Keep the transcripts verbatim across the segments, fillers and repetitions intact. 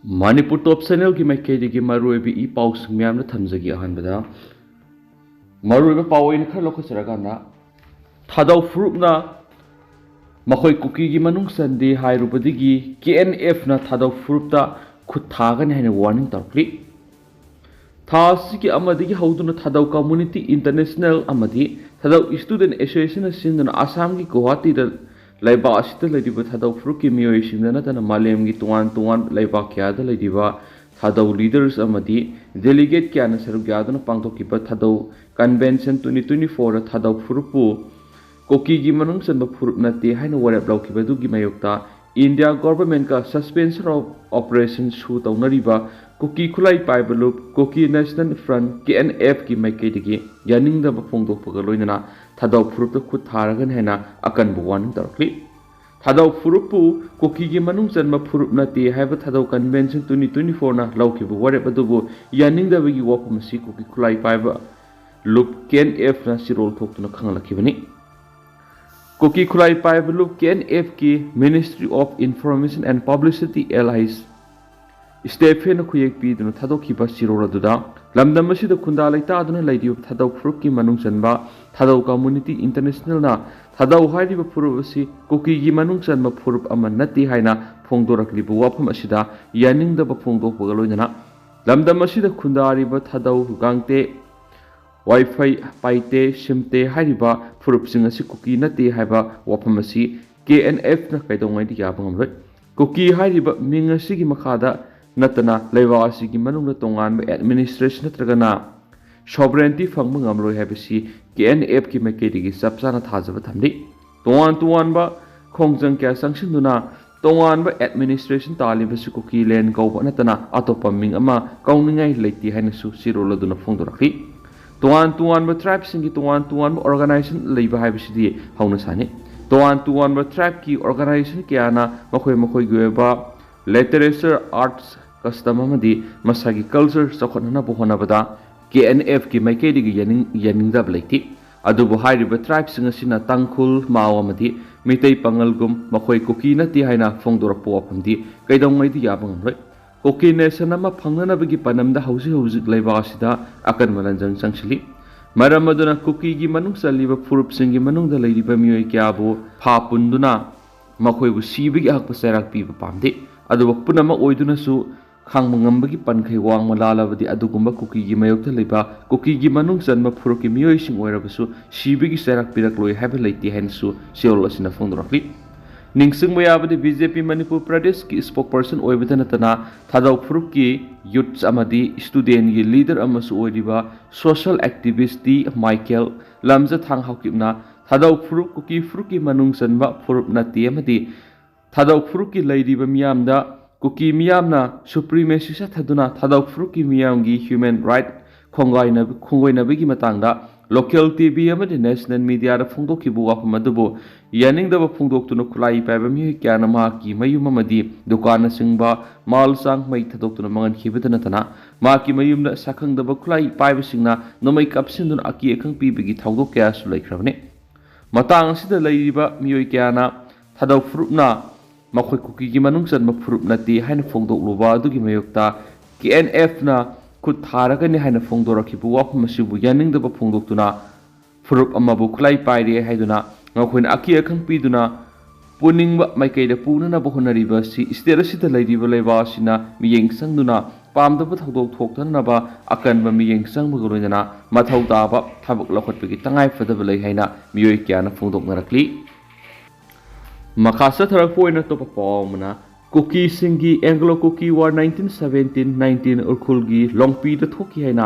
ꯃꯅꯤꯄꯨꯔ ꯇꯣꯞ ꯆꯦꯅꯦꯜꯒꯤ ꯃꯥꯏꯀꯩꯗꯒꯤ ꯃꯔꯨꯑꯣꯏꯕ ꯏ ꯄꯥꯎꯁꯤꯡ ꯃꯌꯥꯝꯅ ꯊꯝꯖꯒꯦ꯫ ꯑꯍꯥꯟꯕꯗ ꯃꯔꯨꯑꯣꯏꯕ ꯄꯥꯎ ꯑꯣꯏꯅ ꯈꯔ ꯂꯧꯈꯠꯆꯔꯀꯥꯟꯗ, ꯊꯥꯗꯧ ꯐꯨꯔꯨꯞꯅ ꯃꯈꯣꯏ ꯀꯨꯀꯤꯒꯤ ꯃꯅꯨꯡ ꯆꯟꯗꯦ ꯍꯥꯏꯔꯨꯕꯗꯒꯤ ꯀꯦ ꯑꯦꯟ ꯑꯦꯐꯅ ꯊꯥꯗꯧ ꯐꯨꯔꯨꯞꯇ ꯈꯨꯠ ꯊꯥꯒꯅꯤ ꯍꯥꯏꯅ ꯋꯥꯔꯅꯤꯡ ꯇꯧꯔꯛꯂꯤ꯫ ꯊꯥ ꯑꯁꯤꯒꯤ ꯑꯃꯗꯒꯤ ꯍꯧꯗꯨꯅ ꯊꯥꯗꯧ ꯀꯝꯃꯨꯅꯤꯇꯤ ꯏꯟꯇꯔꯅꯦꯁꯅꯦꯜ ꯑꯃꯗꯤ ꯊꯥꯗꯧ ꯏꯁꯇꯨꯗꯦꯟ ꯑꯦꯁꯣꯁꯤꯌꯦꯁꯟꯅ ꯁꯤꯟꯗꯨꯅ ꯑꯁꯥꯝꯒꯤ ꯒꯨꯋꯥꯍꯥꯇꯤꯗ ꯂꯩꯕꯥꯛ ꯑꯁꯤꯗ ꯂꯩꯔꯤꯕ ꯊꯥꯗꯧ ꯐꯨꯔꯨꯞꯀꯤ ꯃꯤꯑꯣꯏꯁꯤꯡꯗ ꯅꯠꯇꯅ ꯃꯥꯂꯦꯝꯒꯤ ꯇꯣꯉꯥꯟ ꯇꯣꯉꯥꯟꯕ ꯂꯩꯕꯥꯛ ꯀꯌꯥꯗ ꯂꯩꯔꯤꯕ ꯊꯥꯗꯧ ꯂꯤꯗꯔꯁ ꯑꯃꯗꯤ ꯗꯦꯂꯤꯒꯦꯠ ꯀꯌꯥꯅ ꯁꯔꯨꯛ ꯌꯥꯗꯨꯅ ꯄꯥꯡꯊꯣꯛꯈꯤꯕ ꯊꯥꯗꯧ ꯀꯟꯚꯦꯟꯁꯟ ꯇ꯭ꯋꯦꯟꯇꯤ ꯇ꯭ꯋꯦꯟꯇꯤ ꯐꯣꯔꯗ ꯊꯥꯗꯧ ꯐꯨꯔꯨꯞꯄꯨ ꯀꯨꯀꯤꯒꯤ ꯃꯅꯨꯡ ꯆꯟꯕ ꯐꯨꯔꯨꯞ ꯅꯠꯇꯦ ꯍꯥꯏꯅ ꯋꯥꯔꯦꯞ ꯂꯧꯈꯤꯕ ꯑꯗꯨꯒꯤ ꯃꯥꯌꯣꯛꯇ ꯏꯟꯗꯤꯌꯥ ꯒꯣꯚꯔꯟꯃꯦꯟꯠꯀ ꯁꯁꯄꯦꯟꯁꯟ ꯑꯣꯐ ꯑꯣꯄꯔꯦꯁꯟ ꯁꯨ ꯇꯧꯅꯔꯤꯕ ꯀꯨꯀꯤ ꯈꯨꯠꯂꯥꯏ ꯄꯥꯏꯕ ꯂꯨꯞ ꯀꯨꯀꯤ ꯅꯦꯁꯅꯦꯜ ꯐ꯭ꯔꯟꯠ, ꯀꯦ ꯑꯦꯟ ꯑꯦꯐꯀꯤ ꯃꯥꯏꯀꯩꯗꯒꯤ ꯌꯥꯅꯤꯡꯗꯕ ꯐꯣꯡꯗꯣꯛꯄꯒ ꯂꯣꯏꯅꯅ ꯊꯥꯗꯧ ꯐꯨꯔꯨꯞꯇ ꯈꯨꯠ ꯊꯥꯔꯒꯅꯤ ꯍꯥꯏꯅ ꯑꯀꯟꯕ ꯋꯥꯔꯅꯤꯡ ꯇꯧꯔꯛꯂꯤ꯫ ꯊꯥꯗꯧ ꯐꯨꯔꯨꯞꯄꯨ ꯀꯨꯀꯤꯒꯤ ꯃꯅꯨꯡ ꯆꯟꯕ ꯐꯨꯔꯨꯞ ꯅꯠꯇꯦ ꯍꯥꯏꯕ ꯊꯥꯗꯧ ꯀꯟꯚꯦꯟꯁꯟ ꯇ꯭ꯋꯦꯟꯇꯤ ꯇ꯭ꯋꯦꯟꯇꯤ ꯐꯣꯔꯅ ꯂꯧꯈꯤꯕ ꯋꯥꯔꯦꯞ ꯑꯗꯨꯕꯨ ꯌꯥꯅꯤꯡꯗꯕꯒꯤ ꯋꯥꯐꯝ ꯑꯁꯤ ꯀꯨꯀꯤ ꯈꯨꯠꯂꯥꯏ ꯄꯥꯏꯕ ꯂꯨꯞ ꯀꯦ ꯑꯦꯟ ꯑꯦꯐꯅ ꯆꯤꯔꯣꯜ ꯊꯣꯛꯇꯨꯅ ꯈꯪꯍꯜꯂꯛꯈꯤꯕꯅꯤ꯫ ꯀꯨꯀꯤ ꯈꯨꯠꯂꯥꯏ ꯄꯥꯏꯕ ꯂꯨꯞ ꯀꯦ ꯑꯦꯟ ꯑꯦꯐꯀꯤ Ministry of Information and Publicity ally ꯁ꯭ꯇꯦꯐꯦꯟꯅ ꯈꯨꯌꯦꯛ ꯄꯤꯗꯨꯅ ꯊꯥꯗꯣꯛꯈꯤꯕ ꯆꯤꯔꯣꯜ ꯑꯗꯨꯗ ꯂꯝꯗꯝ ꯑꯁꯤꯗ ꯈꯨꯟꯗꯥ ꯂꯩꯇꯥꯗꯨꯅ ꯂꯩꯔꯤꯕ ꯊꯥꯗꯧ ꯐꯨꯔꯨꯞꯀꯤ ꯃꯅꯨꯡ ꯆꯟꯕ ꯊꯥꯗꯧ ꯀꯝꯃꯨꯅꯤꯇꯤ ꯏꯟꯇꯔꯅꯦꯁꯅꯦꯜꯅ ꯊꯥꯗꯧ ꯍꯥꯏꯔꯤꯕ ꯐꯨꯔꯨꯞ ꯑꯁꯤ ꯀꯨꯀꯤꯒꯤ ꯃꯅꯨꯡ ꯆꯟꯕ ꯐꯨꯔꯨꯞ ꯑꯃ ꯅꯠꯇꯦ ꯍꯥꯏꯅ ꯐꯣꯡꯗꯣꯔꯛꯂꯤꯕ ꯋꯥꯐꯝ ꯑꯁꯤꯗ ꯌꯥꯅꯤꯡꯗꯕ ꯐꯣꯡꯗꯣꯛꯄꯒ ꯂꯣꯏꯅꯅ ꯂꯝꯗꯝ ꯑꯁꯤꯗ ꯈꯨꯟꯗꯥꯔꯤꯕ ꯊꯥꯗꯧ, ꯒꯥꯡꯇꯦ, ꯋꯥꯏꯐꯩ, ꯄꯥꯏꯇꯦ, ꯁꯤꯝꯇꯦ ꯍꯥꯏꯔꯤꯕ ꯐꯨꯔꯨꯞꯁꯤꯡ ꯑꯁꯤ ꯀꯨꯀꯤ ꯅꯠꯇꯦ ꯍꯥꯏꯕ ꯋꯥꯐꯝ ꯑꯁꯤ ꯀꯦ ꯑꯦꯟ ꯑꯦꯐꯅ ꯀꯩꯗꯧꯉꯩꯗ ꯌꯥꯕ ꯉꯝꯂꯣꯏ꯫ ꯀꯨꯀꯤ ꯍꯥꯏꯔꯤꯕ ꯃꯤꯡ ꯑꯁꯤꯒꯤ ꯃꯈꯥꯗ ꯅꯠꯇꯅ ꯂꯩꯕꯥꯛ ꯑꯁꯤꯒꯤ ꯃꯅꯨꯡꯗ ꯇꯣꯉꯥꯟꯕ ꯑꯦꯗꯃꯤꯅꯤꯁꯇ꯭ꯔꯦꯁꯟ ꯅꯠꯇ꯭ꯔꯒꯅ ꯁꯣꯚꯔꯦꯟꯇꯤ ꯐꯪꯕ ꯉꯝꯂꯣꯏ ꯍꯥꯏꯕꯁꯤ ꯀꯦ ꯑꯦꯟ ꯑꯦꯐꯀꯤ ꯃꯥꯏꯀꯩꯗꯒꯤ ꯆꯞ ꯆꯥꯅ ꯊꯥꯖꯕ ꯊꯝꯂꯤ꯫ ꯇꯣꯉꯥꯟ ꯇꯣꯉꯥꯟꯕ ꯈꯣꯡꯖꯪ ꯀꯌꯥ ꯆꯪꯁꯤꯟꯗꯨꯅ ꯇꯣꯉꯥꯟꯕ ꯑꯦꯗꯃꯤꯅꯤꯁꯇ꯭ꯔꯦꯁꯟ ꯇꯥꯜꯂꯤꯕꯁꯤ ꯀꯨꯀꯤ ꯂꯦꯟ ꯀꯧꯕ ꯅꯠꯇꯅ ꯑꯇꯣꯞꯄ ꯃꯤꯡ ꯑꯃ ꯀꯧꯅꯤꯡꯉꯥꯏ ꯂꯩꯇꯦ ꯍꯥꯏꯅꯁꯨ ꯆꯤꯔꯣꯜ ꯑꯗꯨꯅ ꯐꯣꯡꯗꯣꯔꯛꯂꯤ꯫ ꯇꯣꯉꯥꯟ ꯇꯣꯉꯥꯟꯕ ꯇ꯭ꯔꯥꯏꯕꯁꯤꯡꯒꯤ ꯇꯣꯉꯥꯟ ꯇꯣꯉꯥꯟꯕ ꯑꯣꯔꯒꯅꯥꯏꯖꯦꯁꯟ ꯂꯩꯕ ꯍꯥꯏꯕꯁꯤꯗꯤ ꯍꯧꯅ ꯁꯥꯅꯤ꯫ ꯇꯣꯉꯥꯟ ꯇꯣꯉꯥꯟꯕ ꯇ꯭ꯔꯥꯏꯕꯀꯤ ꯑꯣꯔꯒꯅꯥꯏꯖꯦꯁꯟ ꯀꯌꯥꯅ ꯃꯈꯣꯏ ꯃꯈꯣꯏꯒꯤ ꯑꯣꯏꯕ ꯂꯤꯇꯔꯦꯆꯔ, ꯑꯥꯔꯠꯁ, ꯀꯁꯇꯝ ꯑꯃꯗꯤ ꯃꯁꯥꯒꯤ ꯀꯜꯆꯔ ꯆꯥꯎꯈꯠꯅꯅꯕ ꯍꯣꯠꯅꯕꯗ ꯀꯦ ꯑꯦꯟ ꯑꯦꯐꯀꯤ ꯃꯥꯏꯀꯩꯗꯒꯤ ꯌꯥꯅꯤꯡ-, ꯌꯥꯅꯤꯡꯗꯕ ꯂꯩꯇꯦ꯫ ꯑꯗꯨꯕꯨ ꯍꯥꯏꯔꯤꯕ ꯇ꯭ꯔꯥꯏꯕꯁꯤꯡ ꯑꯁꯤꯅ ꯇꯥꯡꯈꯨꯜ, ꯃꯥꯎ ꯑꯃꯗꯤ ꯃꯤꯇꯩ ꯄꯥꯉꯜꯒꯨꯝ ꯃꯈꯣꯏ ꯀꯨꯀꯤ ꯅꯠꯇꯦ ꯍꯥꯏꯅ ꯐꯣꯡꯗꯣꯔꯛꯄ ꯋꯥꯐꯝꯗꯤ ꯀꯩꯗꯧꯉꯩꯗ ꯌꯥꯕ ꯉꯝꯂꯣꯏ꯫ ꯀꯨꯀꯤ ꯅꯦꯁꯟ ꯑꯃ ꯐꯪꯅꯅꯕꯒꯤ ꯄꯥꯟꯗꯝꯗ ꯍꯧꯖꯤꯛ ꯍꯧꯖꯤꯛ ꯂꯩꯕꯥꯛ ꯑꯁꯤꯗ ꯑꯀꯟꯕ ꯂꯥꯟꯖꯪ ꯆꯪꯁꯤꯜꯂꯤ꯫ ꯃꯔꯝ ꯑꯗꯨꯅ ꯀꯨꯀꯤꯒꯤ ꯃꯅꯨꯡ ꯆꯜꯂꯤꯕ ꯐꯨꯔꯨꯞꯁꯤꯡꯒꯤ ꯃꯅꯨꯡꯗ ꯂꯩꯔꯤꯕ ꯃꯤꯑꯣꯏ ꯀꯌꯥꯕꯨ ꯐꯥ ꯄꯨꯟꯗꯨꯅ ꯃꯈꯣꯏꯕꯨ ꯁꯤꯕꯒꯤ ꯑꯍꯛꯄ ꯆꯩꯔꯥꯛ ꯄꯤꯕ ꯄꯥꯝꯗꯦ꯫ ꯑꯗꯨꯕꯨ ꯄꯨꯝꯅꯃꯛ ꯑꯣꯏꯗꯨꯅꯁꯨ ꯈꯥꯡꯕ ꯉꯝꯕꯒꯤ ꯄꯟꯈꯩ ꯋꯥꯡꯃ ꯂꯥꯜꯂꯕꯗꯤ ꯑꯗꯨꯒꯨꯝꯕ ꯀꯨꯀꯤꯒꯤ ꯃꯥꯌꯣꯛꯇ ꯂꯩꯕ ꯀꯨꯀꯤꯒꯤ ꯃꯅꯨꯡ ꯆꯟꯕ ꯐꯨꯔꯨꯞꯀꯤ ꯃꯤꯑꯣꯏꯁꯤꯡ ꯑꯣꯏꯔꯕꯁꯨ ꯁꯤꯕꯒꯤ ꯆꯩꯔꯥꯛ ꯄꯤꯔꯛꯂꯣꯏ ꯍꯥꯏꯕ ꯂꯩꯇꯦ ꯍꯥꯏꯅꯁꯨ ꯆꯦꯔꯣꯜ ꯑꯁꯤꯅ ꯐꯣꯡꯗꯣꯔꯛꯂꯤ꯫ ꯅꯤꯡꯁꯤꯡꯕ ꯌꯥꯕꯗꯤ, ꯕꯤ ꯖꯦ ꯄꯤ ꯃꯅꯤꯄꯨꯔ ꯄ꯭ꯔꯗꯦꯁꯀꯤ spokesperson ꯑꯣꯏꯕꯗ ꯅꯠꯇꯅ ꯊꯥꯗꯧ ꯐꯨꯔꯨꯞꯀꯤ ꯌꯨꯠꯁ ꯑꯃꯗꯤ ꯁ꯭ꯇꯨꯗꯦꯟꯒꯤ ꯂꯤꯗꯔ ꯑꯃꯁꯨ ꯑꯣꯏꯔꯤꯕ ꯁꯣꯁꯤꯌꯦꯜ ꯑꯦꯛꯇꯤꯚꯤꯁ ꯇꯤ ꯃꯥꯏꯀꯦꯜ ꯂꯝꯖꯊꯥꯡ ꯍꯥꯎꯀꯤꯞꯅ ꯊꯥꯗꯧ ꯐꯨꯔꯨꯞ, ꯀꯨꯀꯤ ꯐꯨꯔꯨꯞꯀꯤ ꯃꯅꯨꯡ ꯆꯟꯕ ꯐꯨꯔꯨꯞ ꯅꯠꯇꯦ ꯑꯃꯗꯤ ꯊꯥꯗꯧ ꯐꯨꯔꯨꯞꯀꯤ ꯂꯩꯔꯤꯕ ꯃꯤꯌꯥꯝꯗ ꯀꯨꯀꯤ ꯃꯤꯌꯥꯝꯅ ꯁꯨꯄ꯭ꯔꯤꯃꯦꯁꯤ ꯆꯠꯊꯗꯨꯅ ꯊꯥꯗꯧ ꯐꯨꯔꯨꯞꯀꯤ ꯃꯤꯌꯥꯝꯒꯤ ꯍ꯭ꯌꯨꯃꯦꯟ ꯔꯥꯏꯠ ꯈꯣꯡꯒꯥꯏꯅꯕ-, ꯈꯣꯡꯒꯥꯏꯅꯕꯒꯤ ꯃꯇꯥꯡꯗ ꯂꯣꯀꯦꯜ ꯇꯤ ꯚꯤ ꯑꯃꯗꯤ ꯅꯦꯁꯅꯦꯜ ꯃꯤꯗꯤꯌꯥꯗ ꯐꯣꯡꯗꯣꯛꯈꯤꯕ ꯋꯥꯐꯝ ꯑꯗꯨꯕꯨ ꯌꯥꯅꯤꯡꯗꯕ ꯐꯣꯡꯗꯣꯛꯇꯨꯅ ꯈꯨꯠꯂꯥꯏ ꯄꯥꯏꯕ ꯃꯤꯑꯣꯏ ꯀꯌꯥꯅ ꯃꯍꯥꯛꯀꯤ ꯃꯌꯨꯝ ꯑꯃꯗꯤ ꯗꯨꯀꯥꯟꯅꯆꯤꯡꯕ ꯃꯥꯜ ꯆꯥꯡ ꯃꯩ ꯊꯥꯗꯣꯛꯇꯨꯅ ꯃꯥꯡꯍꯟꯈꯤꯕꯗ ꯅꯠꯇꯅ ꯃꯍꯥꯛꯀꯤ ꯃꯌꯨꯝꯗ ꯁꯛꯈꯪꯗꯕ ꯈꯨꯠꯂꯥꯏ ꯄꯥꯏꯕꯁꯤꯡꯅ ꯅꯣꯡꯃꯩ ꯀꯥꯞꯁꯤꯟꯗꯨꯅ ꯑꯀꯤ ꯑꯈꯪ ꯄꯤꯕꯒꯤ ꯊꯧꯗꯣꯛ ꯀꯌꯥꯁꯨ ꯂꯩꯈ꯭ꯔꯕꯅꯤ꯫ ꯃꯇꯥꯡ ꯑꯁꯤꯗ ꯂꯩꯔꯤꯕ ꯃꯤꯑꯣꯏ ꯀꯌꯥꯅ ꯊꯥꯗꯧ ꯐꯨꯔꯨꯞꯅ ꯃꯈꯣꯏ ꯀꯨꯀꯤꯒꯤ ꯃꯅꯨꯡ ꯆꯟꯕ ꯐꯨꯔꯨꯞ ꯅꯠꯇꯦ ꯍꯥꯏꯅ ꯐꯣꯡꯗꯣꯛꯂꯨꯕ ꯑꯗꯨꯒꯤ ꯃꯥꯌꯣꯛꯇ ꯀꯦ ꯑꯦꯟ ꯑꯦꯐꯅ ꯈꯨꯠ ꯊꯥꯔꯒꯅꯤ ꯍꯥꯏꯅ ꯐꯣꯡꯗꯣꯔꯛꯈꯤꯕ ꯋꯥꯐꯝ ꯑꯁꯤꯕꯨ ꯌꯥꯅꯤꯡꯗꯕ ꯐꯣꯡꯗꯣꯛꯇꯨꯅ ꯐꯨꯔꯨꯞ ꯑꯃꯕꯨ ꯈꯨꯠꯂꯥꯏ ꯄꯥꯏꯔꯦ ꯍꯥꯏꯗꯨꯅ ꯃꯈꯣꯏꯅ ꯑꯀꯤ ꯑꯈꯪ ꯄꯤꯗꯨꯅ ꯄꯨꯅꯤꯡꯕ ꯃꯥꯏꯀꯩꯗ ꯄꯨꯅꯅꯕ ꯍꯣꯠꯅꯔꯤꯕ ꯑꯁꯤ ꯁ꯭ꯇꯦꯠ ꯑꯁꯤꯗ ꯂꯩꯔꯤꯕ ꯂꯩꯕꯥꯛ ꯑꯁꯤꯅ ꯃꯤꯠꯌꯦꯡ ꯆꯪꯗꯨꯅ ꯄꯥꯝꯗꯕ ꯊꯧꯗꯣꯛ ꯊꯣꯛꯇꯅꯕ ꯑꯀꯟꯕ ꯃꯤꯠꯌꯦꯡ ꯆꯪꯕꯒ ꯂꯣꯏꯅꯅ ꯃꯊꯧ ꯇꯥꯕ ꯊꯕꯛ ꯂꯧꯈꯠꯄꯒꯤ ꯇꯉꯥꯏ ꯐꯗꯕ ꯂꯩ ꯍꯥꯏꯅ ꯃꯤꯑꯣꯏ ꯀꯌꯥꯅ ꯐꯣꯡꯗꯣꯛꯅꯔꯛꯂꯤ꯫ ꯃꯈꯥ ꯆꯠꯊꯔꯛꯄ ꯑꯣꯏꯅ ꯑꯇꯣꯞꯄ ꯄꯥꯎ ꯑꯃꯅ, ꯀꯨꯀꯤꯁꯤꯡꯒꯤ ꯑꯦꯡꯒ꯭ꯂꯣ ꯀꯨꯀꯤ ꯋꯥꯔ nineteen seventeen nineteen ꯎꯈ꯭ꯔꯨꯜꯒꯤ ꯂꯣꯡꯄꯤꯗ ꯊꯣꯛꯈꯤ ꯍꯥꯏꯅ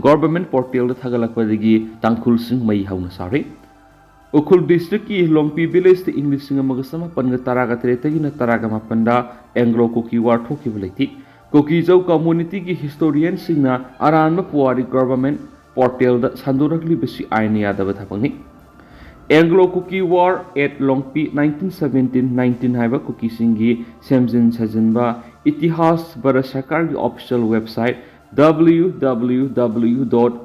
ꯒꯣꯚꯔꯟꯃꯦꯟꯠ ꯄꯣꯔꯇꯦꯜꯗ ꯊꯥꯒꯠꯂꯛꯄꯗꯒꯤ ꯇꯥꯡꯈꯨꯜꯁꯤꯡ ꯃꯩ ꯍꯧꯅ ꯁꯥꯔꯤ꯫ ꯎꯈ꯭ꯔꯨꯜ ꯗꯤꯁꯇ꯭ꯔꯤꯛꯀꯤ ꯂꯣꯡꯄꯤ ꯚꯤꯂꯦꯖꯇ ꯏꯪ ꯂꯤꯁꯤꯡ ꯑꯃꯒ ꯆꯃꯥꯄꯟꯒ ꯇꯔꯥꯒ ꯇꯔꯦꯠꯇꯒꯤꯅ ꯇꯔꯥꯒ ꯃꯥꯄꯟꯗ ꯑꯦꯡꯒ꯭ꯂꯣ ꯀꯨꯀꯤ ꯋꯥꯔ ꯊꯣꯛꯈꯤꯕ ꯂꯩꯇꯦ꯫ ꯀꯨꯀꯤꯖꯧ ꯀꯝꯃꯨꯅꯤꯇꯤꯒꯤ ꯍꯤꯁꯇꯣꯔꯤꯌꯟꯁꯤꯡꯅ ꯑꯔꯥꯟꯕ ꯄꯨꯋꯥꯔꯤ ꯒꯣꯚꯔꯟꯃꯦꯟꯠ ꯄꯣꯔꯇꯦꯜꯗ ꯁꯟꯗꯣꯔꯛꯂꯤꯕꯁꯤ ꯑꯥꯏꯟꯅ ꯌꯥꯗꯕ ꯊꯕꯛꯅꯤ꯫ Anglo Kuki War at Longpi nineteen seventeen nineteen ꯍꯥꯏꯕ ꯀꯨꯀꯤꯁꯤꯡꯒꯤ ꯁꯦꯝꯖꯤꯟ ꯁꯥꯖꯤꯟꯕ ꯏꯇꯤꯍꯥꯁ ꯚꯥꯔꯠ ꯁꯔꯀꯥꯔꯒꯤ official website W W W dot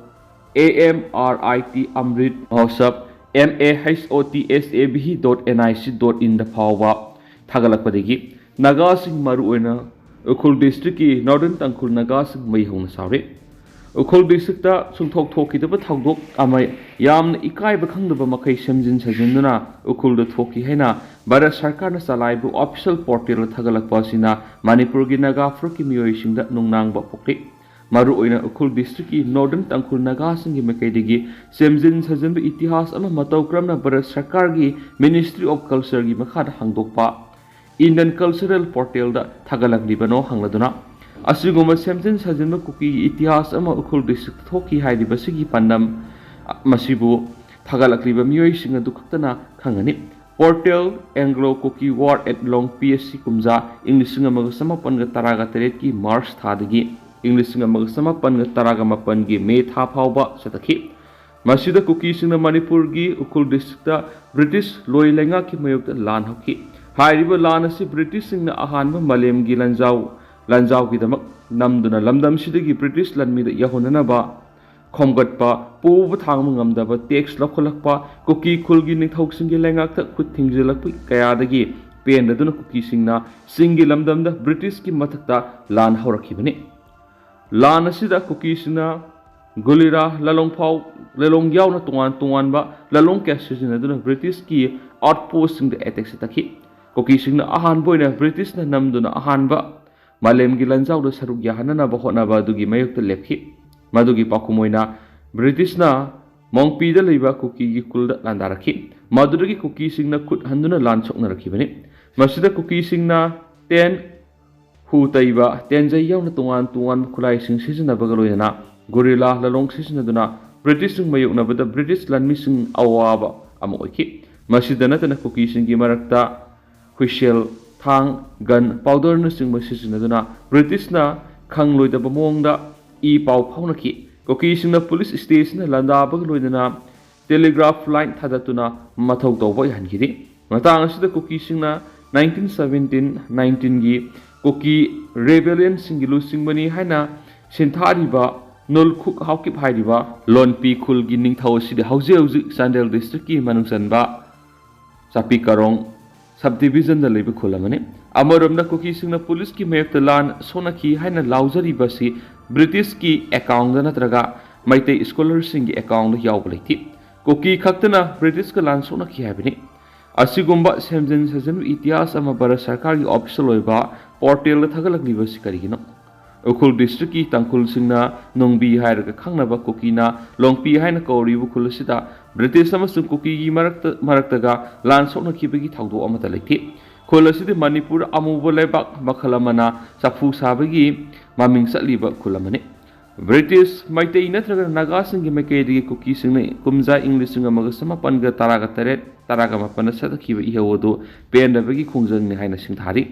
A M R I T Amrit Mahotsav, M A H O T S A V dot N I C dot in ꯗ ꯐꯥꯎꯕ ꯊꯥꯒꯠꯂꯛꯄꯗꯒꯤ ꯅꯥꯒꯥꯁꯤꯡ, ꯃꯔꯨꯑꯣꯏꯅ ꯎꯈ꯭ꯔꯨꯜ ꯗꯤꯁꯇ꯭ꯔꯤꯛꯀꯤ northern ꯇꯥꯡꯈꯨꯜ ꯅꯥꯒꯥꯁꯤꯡ ꯃꯩ ꯍꯧꯅ ꯁꯥꯎꯔꯤ꯫ Ukhrul district ꯁꯨꯡꯊꯣꯛ ꯊꯣꯛꯈꯤꯗꯕ ꯊꯧꯗꯣꯛ ꯑꯃ ꯌꯥꯝꯅ ꯏꯀꯥꯏꯕ ꯈꯪꯗꯕ ꯃꯈꯩ ꯁꯦꯝꯖꯤꯟ ꯁꯥꯖꯤꯟꯗꯨꯅ ꯎꯈ꯭ꯔꯨꯜꯗ ꯊꯣꯛꯈꯤ ꯍꯥꯏꯅ ꯚꯥꯔꯠ ꯁꯔꯀꯥꯔꯅ ꯆꯂꯥꯏꯕ ꯑꯣꯐꯤꯁꯤꯌꯦꯜ ꯄꯣꯔꯇꯦꯜꯗ ꯊꯥꯒꯠꯂꯛꯄ ꯑꯁꯤꯅ ꯃꯅꯤꯄꯨꯔꯒꯤ ꯅꯥꯒꯥ ꯐꯨꯔꯨꯞꯀꯤ ꯃꯤꯑꯣꯏꯁꯤꯡꯗ ꯅꯨꯡꯅꯥꯡꯕ ꯄꯣꯛꯂꯤ꯫ ꯃꯔꯨꯑꯣꯏꯅ ꯎꯈ꯭ꯔꯨꯜ ꯗꯤꯁꯇ꯭ꯔꯤꯛꯀꯤ ꯅꯣꯔꯗꯔꯟ ꯇꯥꯡꯈꯨꯜ ꯅꯥꯒꯥꯁꯤꯡꯒꯤ ꯃꯥꯏꯀꯩꯗꯒꯤ ꯁꯦꯝꯖꯤꯟ ꯁꯥꯖꯤꯟꯕ ꯏꯇꯤꯍꯥꯁ ꯑꯃ ꯃꯇꯧ ꯀꯔꯝꯅ ꯚꯥꯔꯠ ꯁꯔꯀꯥꯔꯒꯤ ꯃꯤꯅꯤꯁꯇ꯭ꯔꯤ ꯑꯣꯐ ꯀꯜꯆꯔꯒꯤ ꯃꯈꯥꯗ ꯍꯥꯡꯗꯣꯛꯄ ꯏꯟꯗꯤꯌꯟ ꯀꯜꯆꯔꯦꯜ ꯄꯣꯔꯇꯦꯜꯗ ꯊꯥꯒꯠꯂꯛꯂꯤꯕꯅꯣ ꯍꯪꯂꯗꯨꯅ, ꯑꯁꯤꯒꯨꯝꯕ ꯁꯦꯝꯖꯤꯟ ꯁꯥꯖꯤꯟꯕ ꯀꯨꯀꯤꯒꯤ ꯏꯇꯤꯍꯥꯁ ꯑꯃ ꯎꯈ꯭ꯔꯨꯜ ꯗꯤꯁꯇ꯭ꯔꯤꯛꯇ ꯊꯣꯛꯈꯤ ꯍꯥꯏꯔꯤꯕꯁꯤꯒꯤ ꯄꯥꯟꯗꯝ ꯃꯁꯤꯕꯨ ꯊꯥꯒꯠꯂꯛꯂꯤꯕ ꯃꯤꯑꯣꯏꯁꯤꯡ ꯑꯗꯨ ꯈꯛꯇꯅ ꯈꯪꯒꯅꯤ꯫ ꯄꯣꯔꯇꯦꯜ ꯑꯦꯡꯒ꯭ꯂꯣ ꯀꯨꯀꯤ ꯋꯥꯔ ꯑꯦꯠ ꯂꯣꯡꯄꯤ ꯑꯁꯤ ꯀꯨꯝꯖꯥ ꯏꯪ ꯂꯤꯁꯤꯡ ꯑꯃꯒ ꯆꯃꯥꯄꯟꯒ ꯇꯔꯥꯒ ꯇꯔꯦꯠꯀꯤ ꯃꯥꯔꯆ ꯊꯥꯗꯒꯤ ꯏꯪ ꯂꯤꯁꯤꯡ ꯑꯃꯒ ꯆꯃꯥꯄꯟꯒ ꯇꯔꯥꯒ ꯃꯥꯄꯟꯒꯤ ꯃꯦ ꯊꯥ ꯐꯥꯎꯕ ꯆꯠꯊꯈꯤ꯫ ꯃꯁꯤꯗ ꯀꯨꯀꯤꯁꯤꯡꯅ ꯃꯅꯤꯄꯨꯔꯒꯤ ꯎꯈ꯭ꯔꯨꯜ ꯗꯤꯁꯇ꯭ꯔꯤꯛꯇ ꯕ꯭ꯔꯤꯇꯤꯁ ꯂꯣꯏ ꯂꯩꯉꯥꯛꯀꯤ ꯃꯥꯌꯣꯛꯇ ꯂꯥꯟ ꯍꯧꯈꯤ꯫ ꯍꯥꯏꯔꯤꯕ ꯂꯥꯟ ꯑꯁꯤ ꯕ꯭ꯔꯤꯇꯤꯁꯁꯤꯡꯅ ꯑꯍꯥꯟꯕ ꯃꯥꯂꯦꯝꯒꯤ ꯂꯥꯟꯖꯥꯎ ꯂꯥꯟꯖꯥꯎꯒꯤꯗꯃꯛ ꯅꯝꯗꯨꯅ ꯂꯝꯗꯝꯁꯤꯗꯒꯤ ꯕ꯭ꯔꯤꯇꯤꯁ ꯂꯥꯟꯃꯤꯗ ꯌꯧꯍꯟꯅꯅꯕ ꯈꯣꯝꯒꯠꯄ, ꯄꯨꯕ ꯊꯥꯡꯕ ꯉꯝꯗꯕ ꯇꯦꯛꯁ ꯂꯧꯈꯠꯂꯛꯄ, ꯀꯨꯀꯤ ꯈꯨꯜꯒꯤ ꯅꯤꯡꯊꯧꯁꯤꯡꯒꯤ ꯂꯩꯉꯥꯛꯇ ꯈꯨꯠ ꯊꯤꯡꯖꯤꯜꯂꯛꯄ ꯀꯌꯥꯗꯒꯤ ꯄꯦꯟꯗꯗꯨꯅ ꯀꯨꯀꯤꯁꯤꯡꯅ ꯆꯤꯡꯒꯤ ꯂꯝꯗꯝꯗ ꯕ꯭ꯔꯤꯇꯤꯁꯀꯤ ꯃꯊꯛꯇ ꯂꯥꯟ ꯍꯧꯔꯛꯈꯤꯕꯅꯤ꯫ ꯂꯥꯟ ꯑꯁꯤꯗ ꯀꯨꯀꯤꯁꯤꯡꯅ ꯒꯨꯂꯤꯔꯥ ꯂꯥꯂꯣꯡ ꯐꯥꯎ ꯂꯥꯂꯣꯡ ꯌꯥꯎꯅ ꯇꯣꯉꯥꯟ ꯇꯣꯉꯥꯟꯕ ꯂꯥꯂꯣꯡ ꯀꯌꯥ ꯁꯤꯖꯤꯟꯅꯗꯨꯅ ꯕ꯭ꯔꯤꯇꯤꯁꯀꯤ ꯑꯥꯎꯠꯄꯣꯁꯁꯤꯡꯗ ꯑꯦꯇꯦꯛ ꯆꯠꯊꯈꯤ꯫ ꯀꯨꯀꯤꯁꯤꯡꯅ ꯑꯍꯥꯟꯕ ꯑꯣꯏꯅ ꯕ꯭ꯔꯤꯇꯤꯁꯅ ꯅꯝꯗꯨꯅ ꯑꯍꯥꯟꯕ ꯃꯥꯂꯦꯝꯒꯤ ꯂꯥꯟꯖꯥꯎꯗ ꯁꯔꯨꯛ ꯌꯥꯍꯟꯅꯅꯕ ꯍꯣꯠꯅꯕ ꯑꯗꯨꯒꯤ ꯃꯥꯌꯣꯛꯇ ꯂꯦꯞꯈꯤ꯫ ꯃꯗꯨꯒꯤ ꯄꯥꯎꯈꯨꯝ ꯑꯣꯏꯅ ꯕ꯭ꯔꯤꯇꯤꯁꯅ ꯃꯣꯡꯄꯤꯗ ꯂꯩꯕ ꯀꯨꯀꯤꯒꯤ ꯈꯨꯜꯗ ꯂꯥꯟꯗꯥꯔꯛꯈꯤ꯫ ꯃꯗꯨꯗꯒꯤ ꯀꯨꯀꯤꯁꯤꯡꯅ ꯈꯨꯠ ꯍꯟꯗꯨꯅ ꯂꯥꯟ ꯁꯣꯛꯅꯔꯛꯈꯤꯕꯅꯤ꯫ ꯃꯁꯤꯗ ꯀꯨꯀꯤꯁꯤꯡꯅ ꯇꯦꯟ, ꯍꯨ ꯇꯩꯕ, ꯇꯦꯟꯖꯩ ꯌꯥꯎꯅ ꯇꯣꯉꯥꯟ ꯇꯣꯉꯥꯟꯕ ꯈꯨꯠꯂꯥꯏꯁꯤꯡ ꯁꯤꯖꯤꯟꯅꯕꯒ ꯂꯣꯏꯅꯅ ꯒꯣꯔꯤꯂꯥ ꯂꯥꯂꯣꯡ ꯁꯤꯖꯤꯟꯅꯗꯨꯅ ꯕ꯭ꯔꯤꯇꯤꯁꯁꯤꯡ ꯃꯥꯌꯣꯛꯅꯕꯗ ꯕ꯭ꯔꯤꯇꯤꯁ ꯂꯥꯟꯃꯤꯁꯤꯡ ꯑꯋꯥꯕ ꯑꯃ ꯑꯣꯏꯈꯤ꯫ ꯃꯁꯤꯗ ꯅꯠꯇꯅ ꯀꯨꯀꯤꯁꯤꯡꯒꯤ ꯃꯔꯛꯇ ꯍꯨꯏꯁꯦꯜ, ꯊꯥꯡ, ꯒꯟ ꯄꯥꯎꯗꯔꯅꯆꯤꯡꯕ ꯁꯤꯖꯤꯟꯅꯗꯨꯅ ꯕ꯭ꯔꯤꯇꯤꯁꯅ ꯈꯪꯂꯣꯏꯗꯕ ꯃꯑꯣꯡꯗ ꯏ ꯄꯥꯎ ꯐꯥꯎꯅꯈꯤ꯫ ꯀꯨꯀꯤꯁꯤꯡꯅ ꯄꯨꯂꯤꯁ ꯁ꯭ꯇꯦꯁꯟꯗ ꯂꯥꯟꯗꯥꯕꯒ ꯂꯣꯏꯅꯅ ꯇꯦꯂꯤꯒ꯭ꯔꯥꯐ ꯂꯥꯏꯟ ꯊꯥꯗꯠꯇꯨꯅ ꯃꯊꯧ ꯇꯧꯕ ꯌꯥꯍꯟꯈꯤꯗꯦ꯫ ꯃꯇꯥꯡ ꯑꯁꯤꯗ ꯀꯨꯀꯤꯁꯤꯡꯅ ꯅꯥꯏꯟꯇꯤꯟ ꯁꯕꯦꯟꯇꯤꯟ ꯅꯥꯏꯟꯇꯤꯟꯒꯤ ꯀꯨꯀꯤ ꯔꯦꯕꯦꯂꯤꯌꯟꯁꯤꯡꯒꯤ ꯂꯨꯆꯤꯡꯕꯅꯤ ꯍꯥꯏꯅ ꯁꯤꯟꯊꯥꯔꯤꯕ ꯅꯨꯜꯈꯨꯛ ꯍꯥꯎꯀꯤꯞ ꯍꯥꯏꯔꯤꯕ ꯂꯣꯟꯄꯤ ꯈꯨꯜꯒꯤ ꯅꯤꯡꯊꯧ ꯑꯁꯤꯗꯤ ꯍꯧꯖꯤꯛ ꯍꯧꯖꯤꯛ ꯆꯥꯟꯗꯦꯜ ꯗꯤꯁꯇ꯭ꯔꯤꯛꯀꯤ ꯃꯅꯨꯡ ꯆꯟꯕ ꯆꯥꯄꯤ ꯀꯥꯔꯣꯡ ꯁꯕ ꯗꯤꯕꯤꯖꯟꯗ ꯂꯩꯕ ꯈꯨꯜ ꯑꯃꯅꯤ꯫ ꯑꯃꯔꯣꯝꯗ ꯀꯨꯀꯤꯁꯤꯡꯅ ꯄꯨꯂꯤꯁꯀꯤ ꯃꯥꯌꯣꯛꯇ ꯂꯥꯟ ꯁꯣꯛꯅꯈꯤ ꯍꯥꯏꯅ ꯂꯥꯎꯖꯔꯤꯕ ꯑꯁꯤ ꯕ꯭ꯔꯤꯇꯤꯁꯀꯤ ꯑꯦꯀꯥꯎꯟꯗ ꯅꯠꯇ꯭ꯔꯒ ꯃꯩꯇꯩ ꯁ꯭ꯀꯣꯂꯔꯁꯤꯡꯒꯤ ꯑꯦꯀꯥꯎꯟꯗ ꯌꯥꯎꯕ ꯂꯩꯇꯦ꯫ ꯀꯨꯀꯤ ꯈꯛꯇꯅ ꯕ꯭ꯔꯤꯇꯤꯁꯀ ꯂꯥꯟ ꯁꯣꯛꯅꯈꯤ ꯍꯥꯏꯕꯅꯤ꯫ ꯑꯁꯤꯒꯨꯝꯕ ꯁꯦꯝꯖꯤꯟ ꯁꯥꯖꯤꯟꯕ ꯏꯇꯤꯍꯥꯁ ꯑꯃ ꯚꯥꯔꯠ ꯁꯔꯀꯥꯔꯒꯤ ꯑꯣꯐꯤꯁꯤꯌꯦꯜ ꯑꯣꯏꯕ ꯄꯣꯔꯇꯦꯜꯗ ꯊꯥꯒꯠꯂꯛꯂꯤꯕ ꯑꯁꯤ ꯀꯔꯤꯒꯤꯅꯣ? ꯎꯈ꯭ꯔꯨꯜ ꯗꯤꯁꯇ꯭ꯔꯤꯛꯀꯤ ꯇꯥꯡꯈꯨꯜꯁꯤꯡꯅ ꯅꯣꯡꯕꯤ ꯍꯥꯏꯔꯒ ꯈꯪꯅꯕ ꯀꯨꯀꯤꯅ ꯂꯣꯡꯄꯤ ꯍꯥꯏꯅ ꯀꯧꯔꯤꯕ ꯈꯨꯜ ꯑꯁꯤꯗ ꯕ꯭ꯔꯤꯇꯤꯁ ꯑꯃꯁꯨꯡ ꯀꯨꯀꯤꯒꯤ ꯃꯔꯛꯇ, ꯃꯔꯛꯇꯒ ꯂꯥꯟ ꯁꯣꯛꯅꯈꯤꯕꯒꯤ ꯊꯧꯗꯣꯛ ꯑꯃꯠꯇ ꯂꯩꯇꯦ꯫ ꯈꯨꯜ ꯑꯁꯤꯗꯤ ꯃꯅꯤꯄꯨꯔ ꯑꯃꯨꯕ ꯂꯩꯕꯥꯛ ꯃꯈꯜ ꯑꯃꯅ ꯆꯐꯨ ꯁꯥꯕꯒꯤ ꯃꯃꯤꯡ ꯆꯠꯂꯤꯕ ꯈꯨꯜ ꯑꯃꯅꯤ꯫ ꯕ꯭ꯔꯤꯇꯤꯁ, ꯃꯩꯇꯩ ꯅꯠꯇ꯭ꯔꯒ ꯅꯥꯒꯥꯁꯤꯡꯒꯤ ꯃꯥꯏꯀꯩꯗꯒꯤ ꯀꯨꯀꯤꯁꯤꯡꯅ ꯀꯨꯝꯖꯥ ꯏꯪ ꯂꯤꯁꯤꯡ ꯑꯃꯒ ꯆꯃꯥꯄꯟꯒ ꯇꯔꯥꯒ ꯇꯔꯦꯠ, ꯇꯔꯥꯒ ꯃꯥꯄꯟꯗ ꯆꯠꯊꯈꯤꯕ ꯏꯍꯧ ꯑꯗꯨ ꯄꯦꯟꯗꯕꯒꯤ ꯈꯣꯡꯖꯪꯅꯤ ꯍꯥꯏꯅ ꯁꯤꯡꯊꯥꯔꯤ꯫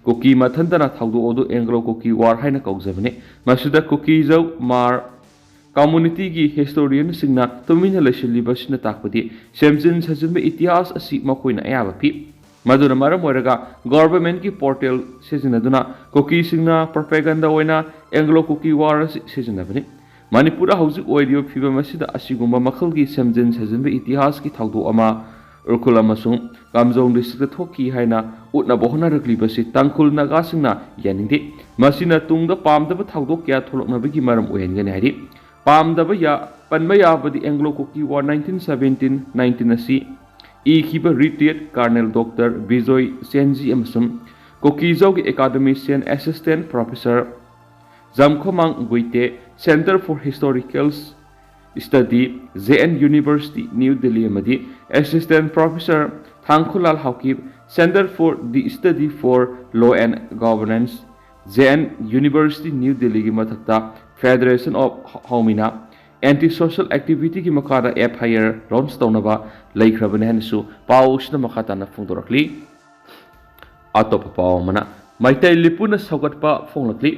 ꯀꯨꯀꯤ ꯃꯊꯟꯇꯅ ꯊꯧꯗꯣꯛ ꯑꯗꯨ ꯑꯦꯡꯒ꯭ꯂꯣ ꯀꯨꯀꯤ ꯋꯥꯔ ꯍꯥꯏꯅ ꯀꯧꯖꯕꯅꯤ꯫ ꯃꯁꯤꯗ ꯀꯨꯀꯤꯖꯧ ꯃꯥꯔ ꯀꯝꯃꯨꯅꯤꯇꯤꯒꯤ ꯍꯤꯁꯇꯣꯔꯤꯌꯟꯁꯤꯡꯅ ꯇꯨꯃꯤꯟꯅ ꯂꯩꯁꯤꯜꯂꯤꯕ ꯑꯁꯤꯅ ꯇꯥꯛꯄꯗꯤ ꯁꯦꯝꯖꯤꯟ ꯁꯥꯖꯤꯟꯕ ꯏꯇꯤꯍꯥꯁ ꯑꯁꯤ ꯃꯈꯣꯏꯅ ꯑꯌꯥꯕ ꯄꯤ꯫ ꯃꯗꯨꯅ ꯃꯔꯝ ꯑꯣꯏꯔꯒ ꯒꯣꯚꯔꯟꯃꯦꯟꯠꯀꯤ ꯄꯣꯔꯇꯦꯜ ꯁꯤꯖꯤꯟꯅꯗꯨꯅ ꯀꯨꯀꯤꯁꯤꯡꯅ ꯄ꯭ꯔꯣꯄꯦꯒꯟꯗꯥ ꯑꯣꯏꯅ ꯑꯦꯡꯒ꯭ꯂꯣ ꯀꯨꯀꯤ ꯋꯥꯔ ꯑꯁꯤ ꯁꯤꯖꯤꯟꯅꯕꯅꯤ꯫ ꯃꯅꯤꯄꯨꯔꯗ ꯍꯧꯖꯤꯛ ꯑꯣꯏꯔꯤꯕ ꯐꯤꯕꯝ ꯑꯁꯤꯗ ꯑꯁꯤꯒꯨꯝꯕ ꯃꯈꯜꯒꯤ ꯁꯦꯝꯖꯤꯟ ꯁꯥꯖꯤꯟꯕ ꯏꯇꯤꯍꯥꯁꯀꯤ ꯊꯧꯗꯣꯛ ꯑꯃ ꯎꯈ꯭ꯔꯨꯜ ꯑꯃꯁꯨꯡ ꯀꯥꯝꯖꯣꯡ ꯗꯤꯁꯇ꯭ꯔꯤꯛꯇ ꯊꯣꯛꯈꯤ ꯍꯥꯏꯅ ꯎꯠꯅꯕ ꯍꯣꯠꯅꯔꯛꯂꯤꯕꯁꯤ ꯇꯥꯡꯈꯨꯜ ꯅꯥꯒꯥꯁꯤꯡꯅ ꯌꯥꯅꯤꯡꯗꯦ꯫ ꯃꯁꯤꯅ ꯇꯨꯡꯗ ꯄꯥꯝꯗꯕ ꯊꯧꯗꯣꯛ ꯀꯌꯥ ꯊꯣꯛꯂꯛꯅꯕꯒꯤ ꯃꯔꯝ ꯑꯣꯏꯍꯟꯒꯅꯤ ꯍꯥꯏꯔꯤ꯫ ꯄꯥꯝꯗꯕ ꯌꯥ-, ꯄꯟꯕ ꯌꯥꯕꯗꯤ ꯑꯦꯡꯒ꯭ꯂꯣ ꯀꯨꯀꯤ ꯋꯥꯔ ꯅꯥꯏꯟꯇꯤꯟ ꯁꯕꯦꯟꯇꯤꯟ ꯅꯥꯏꯟꯇꯤꯟ ꯑꯁꯤ ꯏꯈꯤꯕ retired colonel doctor Bijoy Chenji ꯑꯃꯁꯨꯡ ꯀꯨꯀꯤꯖꯧꯒꯤ academician assistant professor Jamkhomang Guite, Centre for Historical Study, J N University, New Delhi ꯑꯃꯗꯤ assistant professor Thangkhulal Haokip, Centre for the Study for Law and Governance, J N University, New Delhi ꯒꯤ ꯃꯊꯛꯇ Federation of Haomina Anti Social Activity ꯒꯤ ꯃꯈꯥꯗ F I R launch ꯇꯧꯅꯕ ꯂꯩꯈ꯭ꯔꯕꯅꯤ ꯍꯥꯏꯅꯁꯨ ꯄꯥꯎ ꯑꯁꯤꯅ ꯃꯈꯥ ꯇꯥꯅ ꯐꯣꯡꯗꯣꯔꯛꯂꯤ꯫ ꯑꯇꯣꯞꯄ ꯄꯥꯎ ꯑꯃꯅ, ꯃꯩꯇꯩ ꯂꯤꯄꯨꯅ ꯁꯧꯒꯠꯄ ꯐꯣꯡꯂꯛꯂꯤ꯫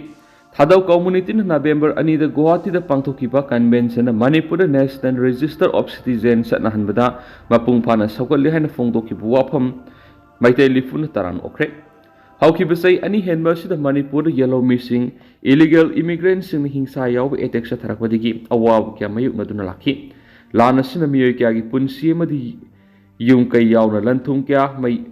ꯊꯥꯗꯧ ꯀꯝꯃꯨꯅꯤꯇꯤꯅ ꯅꯕꯦꯝꯕꯔ ꯑꯅꯤꯗ ꯒꯨꯋꯥꯍꯥꯇꯤꯗ ꯄꯥꯡꯊꯣꯛꯈꯤꯕ ꯀꯟꯚꯦꯟꯁꯟꯅ ꯃꯅꯤꯄꯨꯔꯗ National Register of Citizen ꯆꯠꯅꯍꯟꯕꯗ ꯃꯄꯨꯡ ꯐꯥꯅ ꯁꯧꯒꯠꯂꯤ ꯍꯥꯏꯅ ꯐꯣꯡꯗꯣꯛꯈꯤꯕ ꯋꯥꯐꯝ ꯃꯩꯇꯩ ꯂꯤꯄꯨꯅ ꯇꯔꯥꯝꯅ ꯑꯣꯛꯈ꯭ꯔꯦ꯫ ꯍꯧꯈꯤꯕ ꯆꯍꯤ ꯑꯅꯤ ꯍꯦꯟꯕ ꯑꯁꯤꯗ ꯃꯅꯤꯄꯨꯔꯗ ꯌꯦꯜꯍꯧꯃꯤꯁꯤꯡ, illegal immigrant ꯁꯤꯡꯅ ꯍꯤꯡꯁꯥ ꯌꯥꯎꯕ ꯑꯦꯇꯦꯛ ꯆꯠꯊꯔꯛꯄꯗꯒꯤ ꯑꯋꯥꯕ ꯀꯌꯥ ꯃꯥꯌꯣꯛꯅꯗꯨꯅ ꯂꯥꯛꯈꯤ꯫ ꯂꯥꯟ ꯑꯁꯤꯅ ꯃꯤꯑꯣꯏ ꯀꯌꯥꯒꯤ ꯄꯨꯟꯁꯤ ꯑꯃꯗꯤ ꯌꯨꯝ ꯀꯩ ꯌꯥꯎꯅ ꯂꯟ ꯊꯨꯝ ꯀꯌꯥ ꯃꯩ,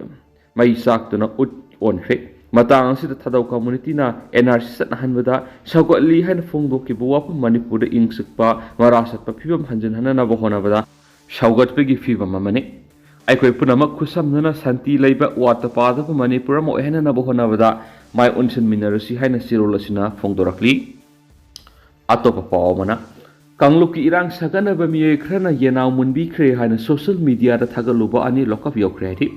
ꯃꯩ ꯆꯥꯛꯇꯨꯅ ꯎꯠ-, ꯑꯣꯟꯈ꯭ꯔꯦ꯫ ꯃꯇꯥꯡ ꯑꯁꯤꯗ ꯊꯥꯗꯧ ꯀꯝꯃꯨꯅꯤꯇꯤꯅ ꯑꯦꯟ ꯑꯥꯔ ꯁꯤ ꯆꯠꯅꯍꯟꯕꯗ ꯁꯧꯒꯠꯂꯤ ꯍꯥꯏꯅ ꯐꯣꯡꯗꯣꯛꯈꯤꯕ ꯋꯥꯐꯝ ꯃꯅꯤꯄꯨꯔꯗ ꯏꯪ ꯆꯤꯛꯄ ꯃꯔꯥ ꯆꯠꯄ ꯐꯤꯕꯝ ꯍꯟꯖꯤꯟꯍꯟꯅꯅꯕ ꯍꯣꯠꯅꯕꯗ ꯁꯧꯒꯠꯄꯒꯤ ꯐꯤꯕꯝ ꯑꯃꯅꯤ꯫ ꯑꯩꯈꯣꯏ ꯄꯨꯝꯅꯃꯛ ꯈꯨꯠꯁꯝꯅꯅ ꯁꯥꯟꯇꯤ ꯂꯩꯕ, ꯋꯥꯠꯇ ꯄꯥꯗꯕ ꯃꯅꯤꯄꯨꯔ ꯑꯃ ꯑꯣꯏꯍꯟꯅꯅꯕ ꯍꯣꯠꯅꯕꯗ ꯃꯥꯏ ꯑꯣꯟꯁꯤꯟꯃꯤꯟꯅꯔꯁꯤ ꯍꯥꯏꯅ ꯆꯦꯔꯣꯜ ꯑꯁꯤꯅ ꯐꯣꯡꯗꯣꯔꯛꯂꯤ꯫ ꯑꯇꯣꯞꯄ ꯄꯥꯎ ꯑꯃꯅ, ꯀꯥꯡꯂꯨꯞꯀꯤ ꯏꯔꯥꯡ ꯁꯥꯒꯠꯅꯕ ꯃꯤꯑꯣꯏ ꯈꯔꯅ ꯌꯦꯅꯥꯎ ꯃꯨꯟꯕꯤꯈ꯭ꯔꯦ ꯍꯥꯏꯅ ꯁꯣꯁꯤꯌꯦꯜ ꯃꯤꯗꯤꯌꯥꯗ ꯊꯥꯒꯠꯂꯨꯕ ꯑꯅꯤ ꯂꯣꯀꯞ ꯌꯧꯈ꯭ꯔꯦ ꯍꯥꯏꯔꯤ꯫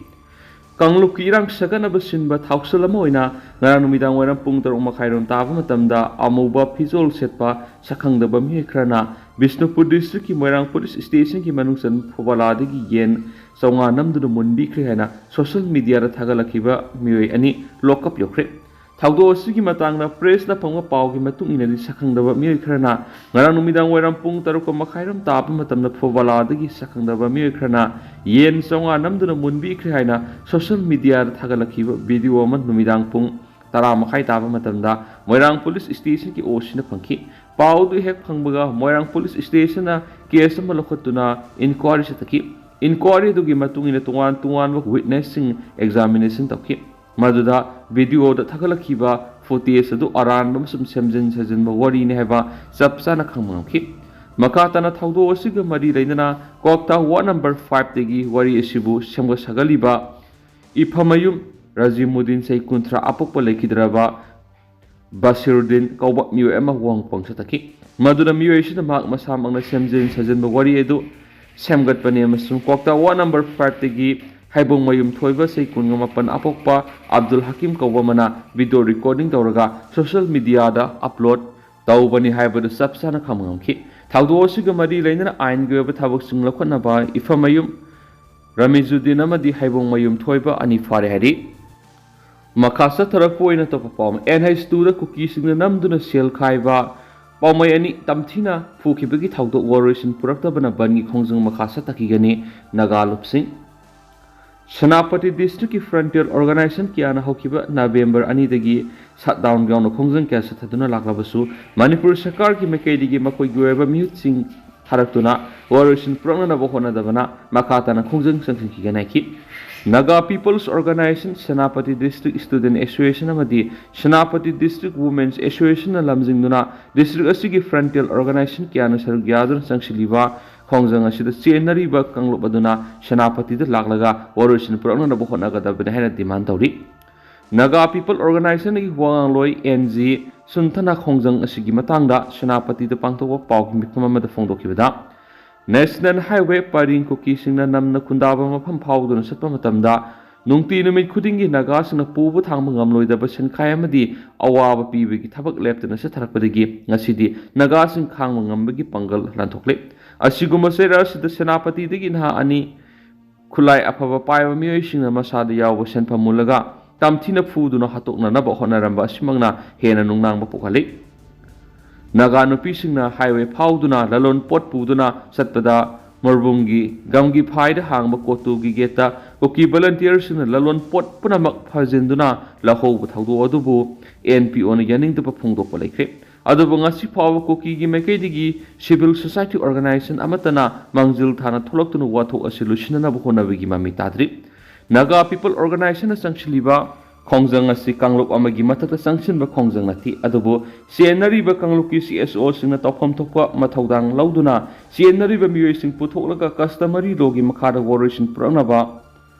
ꯀꯥꯡꯂꯨꯞꯀꯤ ꯏꯔꯥꯡ ꯁꯥꯒꯠꯅꯕ ꯁꯤꯟꯕ ꯊꯧꯁꯤꯜ ꯑꯃ ꯑꯣꯏꯅ ꯉꯔꯥꯡ ꯅꯨꯃꯤꯗꯥꯡ ꯋꯥꯏꯔꯝ ꯄꯨꯡ ꯇꯔꯨꯛ ꯃꯈꯥꯏꯔꯣꯝ ꯇꯥꯕ ꯃꯇꯝꯗ ꯑꯃꯨꯕ ꯐꯤꯖꯣꯜ ꯁꯦꯠꯄ ꯁꯛꯈꯪꯗꯕ ꯃꯤꯑꯣꯏ ꯈꯔꯅ ꯕꯤꯁꯅꯨꯄꯨꯔ ꯗꯤꯁꯇ꯭ꯔꯤꯛꯀꯤ ꯃꯣꯏꯔꯥꯡ ꯄꯨꯂꯤꯁ ꯁ꯭ꯇꯦꯁꯟꯒꯤ ꯃꯅꯨꯡ ꯆꯟꯕ ꯐꯨꯕꯂꯥꯗꯒꯤ ꯌꯦꯟ ꯆꯥꯝꯃꯉꯥ ꯅꯝꯗꯨꯅ ꯃꯨꯟꯕꯤꯈ꯭ꯔꯦ ꯍꯥꯏꯅ ꯁꯣꯁꯤꯌꯦꯜ ꯃꯤꯗꯤꯌꯥꯗ ꯊꯥꯒꯠꯂꯛꯈꯤꯕ ꯃꯤꯑꯣꯏ ꯑꯅꯤ ꯂꯣꯀꯞ ꯌꯧꯈ꯭ꯔꯦ꯫ ꯊꯧꯗꯣꯛ ꯑꯁꯤꯒꯤ ꯃꯇꯥꯡꯗ ꯄ꯭ꯔꯦꯁꯅ ꯐꯪꯕ ꯄꯥꯎꯒꯤ ꯃꯇꯨꯡ ꯏꯟꯅꯗꯤ, ꯁꯛꯈꯪꯗꯕ ꯃꯤꯑꯣꯏ ꯈꯔꯅ ꯉꯔꯥꯡ ꯅꯨꯃꯤꯗꯥꯡ ꯋꯥꯏꯔꯝ ꯄꯨꯡ ꯇꯔꯨꯛ ꯃꯈꯥꯏꯔꯣꯝ ꯇꯥꯕ ꯃꯇꯝꯗ ꯐꯨꯕꯂꯥꯗꯒꯤ ꯁꯛꯈꯪꯗꯕ ꯃꯤꯑꯣꯏ ꯈꯔꯅ ꯌꯦꯟ ꯆꯥꯝꯃꯉꯥ ꯅꯝꯗꯨꯅ ꯃꯨꯟꯕꯤꯈ꯭ꯔꯦ ꯍꯥꯏꯅ ꯁꯣꯁꯤꯌꯦꯜ ꯃꯤꯗꯤꯌꯥꯗ ꯊꯥꯒꯠꯂꯛꯈꯤꯕ ꯚꯤꯗꯤꯑꯣ ꯑꯃ ꯅꯨꯃꯤꯗꯥꯡ ꯄꯨꯡ ꯇꯔꯥ ꯃꯈꯥꯏ ꯇꯥꯕ ꯃꯇꯝꯗ ꯃꯣꯏꯔꯥꯡ ꯄꯨꯂꯤꯁ ꯁ꯭ꯇꯦꯁꯟꯒꯤ ꯑꯣ ꯁꯤꯅ ꯐꯪꯈꯤ꯫ ꯄꯥꯎꯗꯨ ꯍꯦꯛ ꯐꯪꯕꯒ ꯃꯣꯏꯔꯥꯡ ꯄꯨꯂꯤꯁ ꯁ꯭ꯇꯦꯁꯟꯅ ꯀꯦꯁ ꯑꯃ ꯂꯧꯈꯠꯇꯨꯅ ꯏꯟꯀ꯭ꯋꯥꯔꯤ ꯆꯠꯊꯈꯤ꯫ ꯏꯟꯀ꯭ꯋꯥꯔꯤ ꯑꯗꯨꯒꯤ ꯃꯇꯨꯡ ꯏꯟꯅ ꯇꯣꯉꯥꯟ ꯇꯣꯉꯥꯟꯕ ꯋꯤꯠꯅꯦꯁꯁꯤꯡ ꯑꯦꯛꯖꯥꯃꯤꯅꯦꯁꯟ ꯇꯧꯈꯤ꯫ ꯃꯗꯨꯗ ꯚꯤꯗꯤꯑꯣꯗ ꯊꯥꯒꯠꯂꯛꯈꯤꯕ ꯐꯨꯇꯦꯖ ꯑꯗꯨ ꯑꯔꯥꯟꯕ ꯑꯃꯁꯨꯡ ꯁꯦꯝꯖꯤꯟ ꯁꯥꯖꯤꯟꯕ ꯋꯥꯔꯤꯅꯤ ꯍꯥꯏꯕ ꯆꯞ ꯆꯥꯅ ꯈꯪꯕ ꯉꯝꯈꯤ꯫ ꯃꯈꯥ ꯇꯥꯅ ꯊꯧꯗꯣꯛ ꯑꯁꯤꯒ ꯃꯔꯤ ꯂꯩꯅꯅ ꯀ꯭ꯋꯥꯛꯇꯥ ꯋꯥꯔꯗ ꯅꯝꯕꯔ ꯐꯥꯏꯚꯇꯒꯤ ꯋꯥꯔꯤ ꯑꯁꯤꯕꯨ ꯁꯦꯝꯒꯠ ꯁꯥꯒꯠꯂꯤꯕ ꯏꯐꯝꯃꯌꯨꯝ ꯔꯥꯖꯤꯃꯨꯗꯤꯟ, ꯆꯍꯤ ꯀꯨꯟꯊ꯭ꯔꯥ, ꯑꯄꯣꯛꯄ ꯂꯩꯈꯤꯗ꯭ꯔꯕ ꯕꯁꯤꯔꯨꯗꯤꯟ ꯀꯧꯕ ꯃꯤꯑꯣꯏ ꯑꯃ ꯋꯥꯍꯪ ꯄꯥꯎ ꯆꯠꯊꯈꯤ꯫ ꯃꯗꯨꯅ ꯃꯤꯑꯣꯏ ꯑꯁꯤꯅ ꯃꯍꯥꯛ ꯃꯁꯥꯃꯛꯅ ꯁꯦꯝꯖꯤꯟ ꯁꯥꯖꯤꯟꯕ ꯋꯥꯔꯤ ꯑꯗꯨ ꯁꯦꯝꯒꯠꯄꯅꯤ ꯑꯃꯁꯨꯡ ꯀ꯭ꯋꯥꯛꯇꯥ ꯋꯥꯔꯗ ꯅꯝꯕꯔ ꯐꯥꯏꯚꯇꯒꯤ ꯍꯩꯕꯣꯡꯃꯌꯨꯝ ꯊꯣꯏꯕ, ꯆꯍꯤ ꯀꯨꯟꯒ ꯃꯥꯄꯟ, ꯑꯄꯣꯛꯄ ꯑꯕꯗꯨꯜ ꯍꯀꯤꯝ ꯀꯧꯕ ꯑꯃꯅ ꯚꯤꯗꯤꯑꯣ ꯔꯦꯀꯣꯔꯗꯤꯡ ꯇꯧꯔꯒ ꯁꯣꯁꯤꯌꯦꯜ ꯃꯤꯗꯤꯌꯥꯗ ꯑꯞꯂꯣꯗ ꯇꯧꯕꯅꯤ ꯍꯥꯏꯕꯗꯨ ꯆꯞ ꯆꯥꯅ ꯈꯪꯕ ꯉꯝꯈꯤ꯫ ꯊꯧꯗꯣꯛ ꯑꯁꯤꯒ ꯃꯔꯤ ꯂꯩꯅꯅ ꯑꯥꯏꯟꯒꯤ ꯑꯣꯏꯕ ꯊꯕꯛꯁꯤꯡ ꯂꯧꯈꯠꯅꯕ ꯏꯐꯝꯃꯌꯨꯝ ꯔꯃꯤꯖꯨꯗꯤꯟ ꯑꯃꯗꯤ ꯍꯩꯕꯣꯡꯃꯌꯨꯝ ꯊꯣꯏꯕ ꯑꯅꯤ ꯐꯥꯔꯦ ꯍꯥꯏꯔꯤ꯫ ꯃꯈꯥ ꯆꯠꯊꯔꯛꯄ ꯑꯣꯏꯅ ꯑꯇꯣꯞꯄ ꯄꯥꯎ ꯑꯃ, ꯑꯦꯟ ꯍꯩꯆ ꯇꯨꯗ ꯀꯨꯀꯤꯁꯤꯡꯅ ꯅꯝꯗꯨꯅ ꯁꯦꯜ ꯈꯥꯏꯕ ꯄꯥꯎꯃꯩ ꯑꯅꯤ ꯇꯝꯊꯤꯅ ꯐꯨꯈꯤꯕꯒꯤ ꯊꯧꯗꯣꯛ ꯋꯥꯔꯣꯏꯁꯤꯟ ꯄꯨꯔꯛꯇꯕꯅ ꯕꯟꯒꯤ ꯈꯣꯡꯖꯪ ꯃꯈꯥ ꯆꯠꯊꯈꯤꯒꯅꯤ꯫ ꯅꯥꯒꯥ ꯂꯨꯞꯁꯤꯡ꯫ ꯁꯦꯅꯥꯄꯇꯤ ꯗꯤꯁꯇ꯭ꯔꯤꯛꯀꯤ ꯐ꯭ꯔꯟꯇꯤꯌꯔ ꯑꯣꯔꯒꯅꯥꯏꯖꯦꯁꯟ ꯀꯌꯥꯅ ꯍꯧꯈꯤꯕ ꯅꯕꯦꯝꯕꯔ ꯑꯅꯤꯗꯒꯤ ꯁꯠꯗꯥꯎꯟ ꯌꯥꯎꯅ ꯈꯣꯡꯖꯪ ꯀꯌꯥ ꯆꯠꯊꯗꯨꯅ ꯂꯥꯛꯂꯕꯁꯨ, ꯃꯅꯤꯄꯨꯔ ꯁꯔꯀꯥꯔꯒꯤ ꯃꯥꯏꯀꯩꯗꯒꯤ ꯃꯈꯣꯏꯒꯤ ꯑꯣꯏꯕ ꯃꯤꯍꯨꯠꯁꯤꯡ ꯊꯥꯔꯛꯇꯨꯅ ꯋꯥꯔꯣꯏꯁꯤꯟ ꯄꯨꯔꯛꯅꯅꯕ ꯍꯣꯠꯅꯗꯕꯅ ꯃꯈꯥ ꯇꯥꯅ ꯈꯣꯡꯖꯪ ꯆꯪꯁꯤꯟꯈꯤꯒꯅꯤ ꯍꯥꯏꯈꯤ꯫ Naga People's Organization, Senapati District Student Association ꯑꯃꯗꯤ Senapati District Women's Associationꯅ ꯂꯝꯖꯤꯡꯗꯨꯅ district ꯑꯁꯤꯒꯤ frontier organization ꯀꯌꯥꯅ ꯁꯔꯨꯛ ꯌꯥꯗꯨꯅ ꯆꯪꯁꯤꯜꯂꯤꯕ ꯈꯣꯡꯖꯪ ꯑꯁꯤꯗ ꯆꯦꯟꯅꯔꯤꯕ ꯀꯥꯡꯂꯨꯞ ꯑꯗꯨꯅ ꯁꯦꯅꯥꯄꯇꯤꯗ ꯂꯥꯛꯂꯒ ꯋꯥꯔꯣꯏꯁꯤꯟ ꯄꯨꯔꯛꯅꯅꯕ ꯍꯣꯠꯅꯒꯗꯕꯅꯤ ꯍꯥꯏꯅ demand ꯇꯧꯔꯤ꯫ Naga People Organizationꯒꯤ ꯋꯥꯉꯥꯡꯂꯣꯏ ꯑꯦꯟ ꯖꯤ ꯁꯨꯟꯊꯅ ꯈꯣꯡꯖꯪ ꯑꯁꯤꯒꯤ ꯃꯇꯥꯡꯗ ꯁꯦꯅꯥꯄꯇꯤꯗ ꯄꯥꯡꯊꯣꯛꯄ ꯄꯥꯎꯒꯤ ꯃꯤꯐꯝ ꯑꯃꯗ ꯐꯣꯡꯗꯣꯛꯈꯤꯕꯗ, National Highway ꯄꯔꯤꯡ ꯀꯨꯀꯤꯁꯤꯡꯅ ꯅꯝꯅ ꯈꯨꯟꯗꯥꯕ ꯃꯐꯝ ꯐꯥꯎꯗꯨꯅ ꯆꯠꯄ ꯃꯇꯝꯗ ꯅꯨꯡꯇꯤ ꯅꯨꯃꯤꯠ ꯈꯨꯗꯤꯡꯒꯤ ꯅꯥꯒꯥꯁꯤꯡꯅ ꯄꯨꯕ ꯊꯥꯡꯕ ꯉꯝꯂꯣꯏꯗꯕ ꯁꯦꯟꯈꯥꯏ ꯑꯃꯗꯤ ꯑꯋꯥꯕ ꯄꯤꯕꯒꯤ ꯊꯕꯛ ꯂꯦꯞꯇꯅ ꯆꯠꯊꯔꯛꯄꯗꯒꯤ ꯉꯁꯤꯗꯤ ꯅꯥꯒꯥꯁꯤꯡ ꯈꯥꯡꯕ ꯉꯝꯕꯒꯤ ꯄꯥꯡꯒꯜ ꯂꯥꯟꯊꯣꯛꯂꯦ꯫ ꯑꯁꯤꯒꯨꯝꯕ ꯆꯩꯔꯥꯛ ꯑꯁꯤꯗ ꯁꯦꯅꯥꯄꯇꯤꯗꯒꯤ ꯅꯍꯥ ꯑꯅꯤ ꯈꯨꯠꯂꯥꯏ ꯑꯐꯕ ꯄꯥꯏꯕ ꯃꯤꯑꯣꯏꯁꯤꯡꯅ ꯃꯁꯥꯗ ꯌꯥꯎꯕ ꯁꯦꯟꯐꯝ ꯃꯨꯜꯂꯒ ꯇꯝꯊꯤꯅ ꯐꯨꯗꯨꯅ ꯍꯥꯠꯇꯣꯛꯅꯅꯕ ꯍꯣꯠꯅꯔꯝꯕ ꯑꯁꯤꯃꯛꯅ ꯍꯦꯟꯅ ꯅꯨꯡꯅꯥꯡꯕ ꯄꯣꯛꯍꯜꯂꯤ꯫ ꯅꯥꯒꯥ ꯅꯨꯄꯤꯁꯤꯡꯅ highway ꯐꯥꯎꯗꯨꯅ ꯂꯂꯣꯟ ꯄꯣꯠ ꯄꯨꯗꯨꯅ ꯆꯠꯄꯗ ꯃꯣꯔꯕꯨꯡꯒꯤ ꯒꯝꯒꯤ ꯐꯥꯏꯗ ꯍꯥꯡꯕ ꯀꯣꯇꯨꯒꯤ gateꯇ ꯀꯨꯀꯤ volunteerꯁꯤꯡꯅ ꯂꯂꯣꯟ ꯄꯣꯠ ꯄꯨꯝꯅꯃꯛ ꯐꯥꯖꯤꯟꯗꯨꯅ ꯂꯧꯍꯧꯕ ꯊꯧꯗꯣꯛ ꯑꯗꯨꯕꯨ ꯑꯦꯟ ꯄꯤ ꯑꯣꯅ ꯌꯥꯅꯤꯡꯗꯕ ꯐꯣꯡꯗꯣꯛꯄ ꯂꯩꯈ꯭ꯔꯦ꯫ ꯑꯗꯨꯕꯨ ꯉꯁꯤ ꯐꯥꯎꯕ ꯀꯨꯀꯤꯒꯤ ꯃꯥꯏꯀꯩꯗꯒꯤ civil society organization ꯑꯃꯠꯇꯅ ꯃꯥꯡꯖꯤꯜ ꯊꯥꯅ ꯊꯣꯛꯂꯛꯇꯨꯅ ꯋꯥꯊꯣꯛ ꯑꯁꯤ ꯂꯣꯏꯁꯤꯟꯅꯅꯕ ꯍꯣꯠꯅꯕꯒꯤ ꯃꯃꯤ ꯇꯥꯗ꯭ꯔꯤ꯫ Naga People Organizationꯅ ꯆꯪꯁꯤꯜꯂꯤꯕ ꯈꯣꯡꯖꯪ ꯑꯁꯤ ꯀꯥꯡꯂꯨꯞ ꯑꯃꯒꯤ ꯃꯊꯛꯇ ꯆꯪꯁꯤꯟꯕ ꯈꯣꯡꯖꯪ ꯅꯠꯇꯦ, ꯑꯗꯨꯕꯨ ꯆꯦꯟꯅꯔꯤꯕ ꯀꯥꯡꯂꯨꯞꯀꯤ ꯁꯤ ꯑꯦꯁ ꯑꯣꯁꯤꯡꯅ ꯇꯧꯐꯝ ꯊꯣꯛꯄ ꯃꯊꯧꯗꯥꯡ ꯂꯧꯗꯨꯅ ꯆꯦꯟꯅꯔꯤꯕ ꯃꯤꯑꯣꯏꯁꯤꯡ ꯄꯨꯊꯣꯛꯂꯒ customary lawꯒꯤ ꯃꯈꯥꯗ ꯋꯥꯔꯣꯏꯁꯤꯟ ꯄꯨꯔꯛꯅꯕ